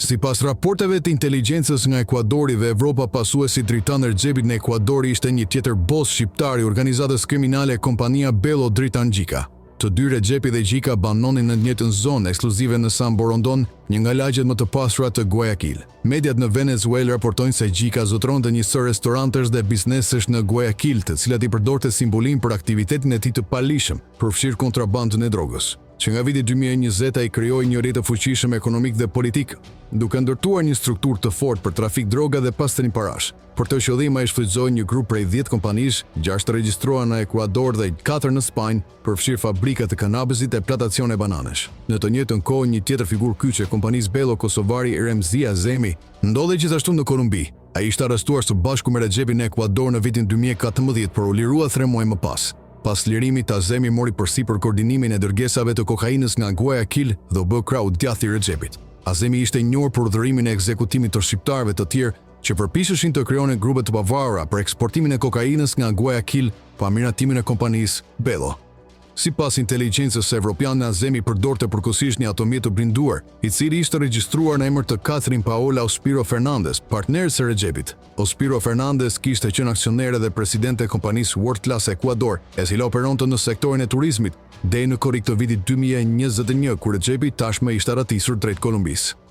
Sipas raporteve të inteligjencës nga Ekuadori dhe Evropa pasuesi i Dritan Rexhepit në Ekuador ishte një tjetër bos shqiptar i organizatës kriminale Kompania Bello Dritan Gjika. Të dy Rexhepi dhe Gjika banonin në të njëjtën zonë ekskluzive në San Borondon, një nga lagjet më të pasura të Guayaquil. Mediat në Venezuelë raportojnë se Gjika zotëronte një sërë restorantesh dhe biznesesh në Guayaquil, të cilat i përdorte si mbulim për aktivitetin e tij të paligjshëm, përfshirë kontrabandën e drogës. Që nga viti 2020 ai krijoi një rrjet të fuqishëm ekonomik dhe politik, duke ndërtuar një strukturë të fortë për trafik droge dhe pastrim parash. Për këtë qëllim ai shfrytëzoi një grup prej 10 kompanish, 6 të regjistruara në Ekuador dhe 4 në Spanjë, përfshirë fabrika të kanabisit e plantacione bananesh. Në të njëjtën kohë, një tjetër figurë kyçe e kompanisë Bello kosovari Remzi Azemi ndodhej gjithashtu në Kolumbi. Ai ishte arrestuar së bashku me Rexhepin në Ekuador në vitin 2014, por u lirua 3 muaj më pas. Pas lirimit, Azemi mori përsipër koordinimin e dërgesave të kokainës nga Guayaquil dhe u bë krahu i djathtë i Rexhepit. Azemi ishte i njohur për urdhërimin e ekzekutimit të shqiptarëve të tjerë që përpiqeshin të krijonin grupe të pavarura për eksportimin e kokainës nga Guayaquil pa miratimin e kompanisë Bello. Sipas inteligjencës evropiane, Azemi përdorte përkohësisht një automjet të blinduar, i cili ishte regjistruar në emër të Catherine Paola Ospiro Fernandez, partneres së Rexhepit. Ospiro Fernandez kishte qenë aksionere dhe presidente e kompanisë World Class Ecuador, e cila operonte në sektorin e turizmit, deri në korrik të vitit 2021, kur Rexhepi tashmë ishte arratisur drejt Kolumbisë.